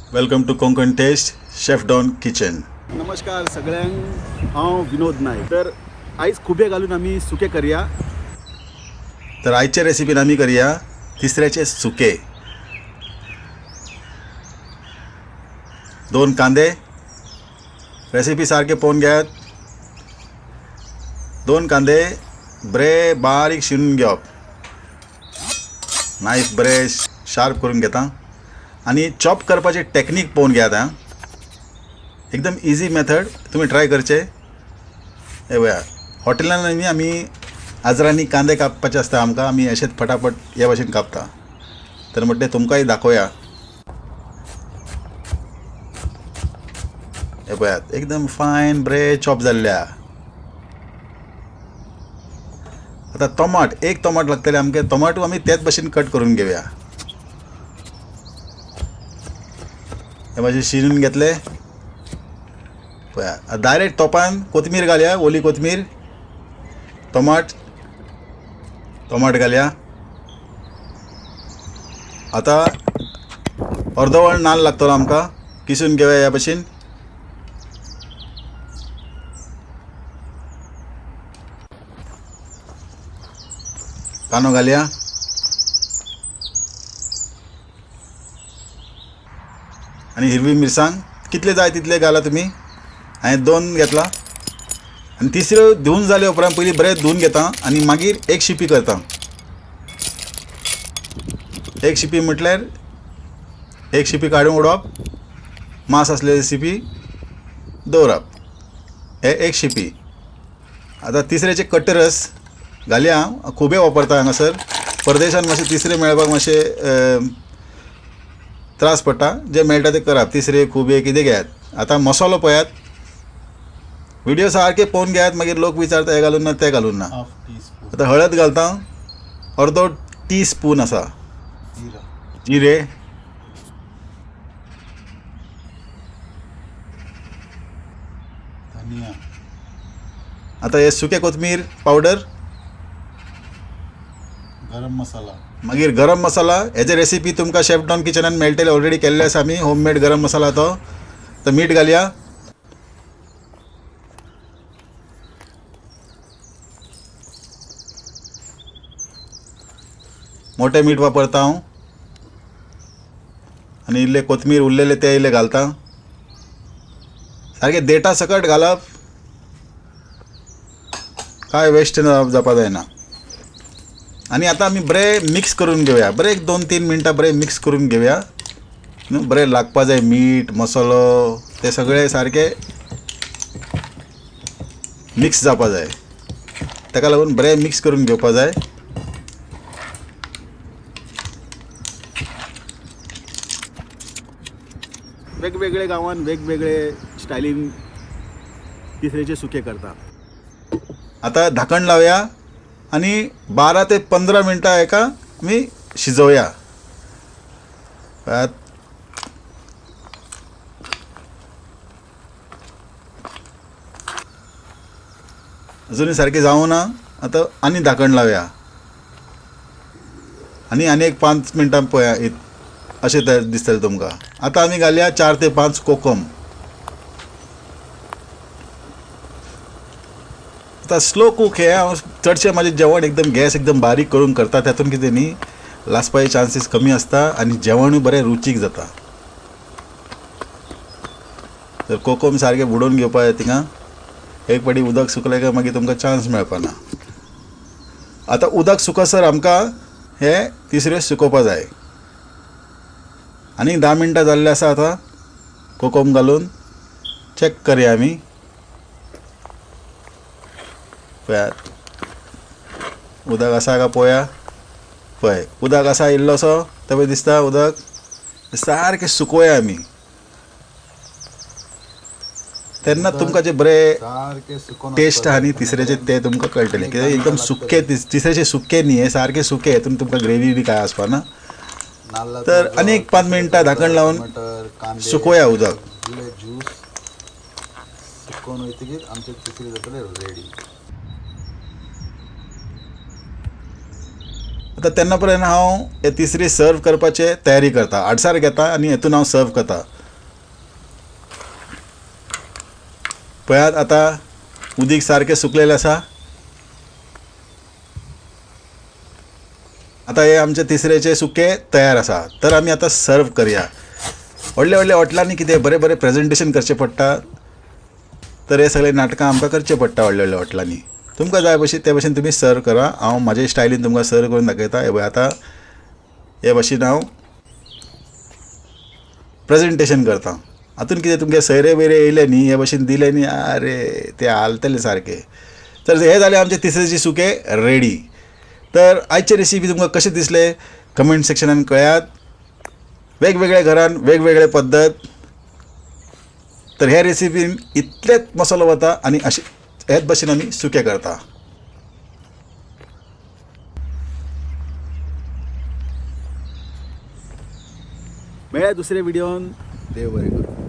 Welcome to Konkan taste chef Don kitchen. नमस्कार सगळ्यांक, हांव विनोद नायक। तर आयज खुबे घालून आमी सुकें करया। तर आयचे रेसिपीन आमी करया तिसऱ्याचे सुके। 2 कांदे, रेसिपी सारके पळोवन घेयात। 2 कांदे बरे बारीक शिनून घेवप, नायफ बरे शार्प करून घेता आनी चॉप करपाची टेक्नीक पळोवन घेयात। हां, एकदम इजी मेथड, तुमी ट्राय करचे। हे पळया, हॉटेलान न्ही आमी आजरांनी कांदे कापपाचे आसता आमकां, आमी अशेंच फटाफट हे भाशेन कापता। तर म्हटलें तुमकांय दाखोवया। हे पळयात, एकदम फायन बरे चॉप जाल्ले आहा। आतां टोमाट, एक टोमाट लागतलें आमकां। टोमाटो आमी तेच भाशेन कट करून घेवया। हे भाशेन शिनून घेतले। पळया, डायरेक्ट तोपान कोथमीर घालया, ओली कोथमीर, टोमाट, टोमाट घालया। आतां अर्दवळ नाल्ल लागतलो आमकां, किसून घेवया ह्या भाशेन। कांदो घालया। आनी हिरवी मिरसांग कितले जाय तितले घाला तुमी। हांवें 2 घेतला आनी तिसऱ्यो धुवन जाले उपरांत पयलीं बरें धुवन घेता आनी मागीर एक शिपी करता। एक शिपी म्हटल्यार एक शिपी काडून उडोवप, मांस आसलेली शिपी दवरप, हे एक शिपी। आतां तिसऱ्याचे कटरस घालया। हांव खुबे वापरता हांगासर, परदेशान मातशें तिसरे मेळपाक मातशें त्रास पडटा, जे मेळटा ते करात। तिसरे खुबे कितें घेयात। आतां मसालो पळयात, व्हिडिओ सारके पळोवन घेयात, मागीर लोक विचारता हें घालून ना तें घालून ना। आतां हळद घालता, अर्दो टी स्पून आसा, जिरे, आतां हे सुके कोथमीर पावडर, गरम मसाला, मागीर गरम मसाला। हेजे रेसिपी तुमकां शेफ डॉन किचनान मेळटले, ऑलरेडी केल्ले आसा आमी होममेड गरम मसाला तो। तर मीठ घालया। मोठें मीठ वापरता हांव आनी इल्ले कोथमीर उरलेले ते इल्ले घालता। सारके देठा सकट घालप, कांय वेस्ट जावपा जायना। आनी आतां आमी बरें मिक्स करून घेवया, बरें एक 2-3 मिनटां बरें मिक्स करून घेवया। न्हू बरें लागपा जाय मीठ मसालो ते सगळे सारके मिक्स जावपा जाय, ताका लागून बरें मिक्स करून घेवपा जाय। वेगवेगळे गांवान वेगवेगळे स्टायलीन तिसऱ्याचे सुके करता। आतां धाकण लावया आनी 12 ते 15 मिनटां हेका आमी शिजोवया। अजूनय सारकें जावं ना, आतां आनी धाकण लावया आनी आनी एक 5 मिनटां पळया अशें दिसतलें तुमकां। आतां आमी घालया 4 ते 5 कोकम। आतां स्लो कूक हे हांव चडशें म्हाजें जेवण एकदम गॅस एकदम बारीक करून करता, तातूंत कितें न्ही लासपाचे चान्सीस कमी आसता आनी जेवणूय बरें रुचीक जाता। तर कोकम सारकें बुडोवन घेवपा जाय थिंगा, एक पाटी उदक सुकलें काय मागीर तुमकां चान्स मेळपाना। आतां उदक सुकसर आमकां हे तिसऱ्यो सुकोवपा जाय। आनी 10 मिनटां जाल्लीं आसा। आतां कोकम घालून चॅक करया आमी। पळयात उदक आसा काय पळोवया। पळय उदक आसा इल्लोसो, ते पळय दिसता उदक सारकें सुकोवया आमी। तेन्ना तुमकां जे बरें टेस्ट आहा न्ही तिसऱ्याचे ते तुमकां कळटलें, कित्याक एकदम सुके तिसऱ्याचे सुके न्ही, हे सारकें सुके, हेतून तुमकां ग्रेवी बी कांय आसपा ना। तर आनी एक 5 मिनटां धाकण लावन सुकोवया उदक। आतां तेन्ना पर्यंत हांव हे तिसरी सर्व करपाचे तयारी करता, आडसार घेता आनी हेतून हांव सर्व करता। पळयात आतां उदीक सारकें सुकलेलें आसा. आतां हे आमचे तिसऱ्याचे सुकें तयार आसा. तर आमी आतां सर्व करया. व्हडल्या व्हडल्या हॉटेलांनी कितें बरें बरें प्रेजेंटेशन करचें पडटा, तर हे सगळे नाटकां आमकां करचें पडटा व्हडल्या व्हडल्या हॉटेलांनी. तुमकां जाय भशेन ते भशेन तुमी सर्व करा. हांव म्हाजे स्टायलीन तुमकां सर्व करून दाखयता. हे पळय आतां हे भशेन हांव प्रेजेंटेशन करता. हातून कितें तुमगे सोयरे बयरे येयले न्ही, हे भशेन दिले न्ही, आरे ते हालतले सारके. तर हे जालें आमचें तिसऱ्याचें सुकें रेडी. तर आयचे रेसिपी तुमकां कशें दिसलें कमेंट सेक्शनान कळयात. वेगवेगळ्या घरान वेगवेगळे पद्दत. तर ह्या रेसिपीन इतलेच मसालो वता आनी अशें हेच भशेन आमी सुकें करता. मेळया दुसऱ्या व्हिडियोन. देव बरें करूं.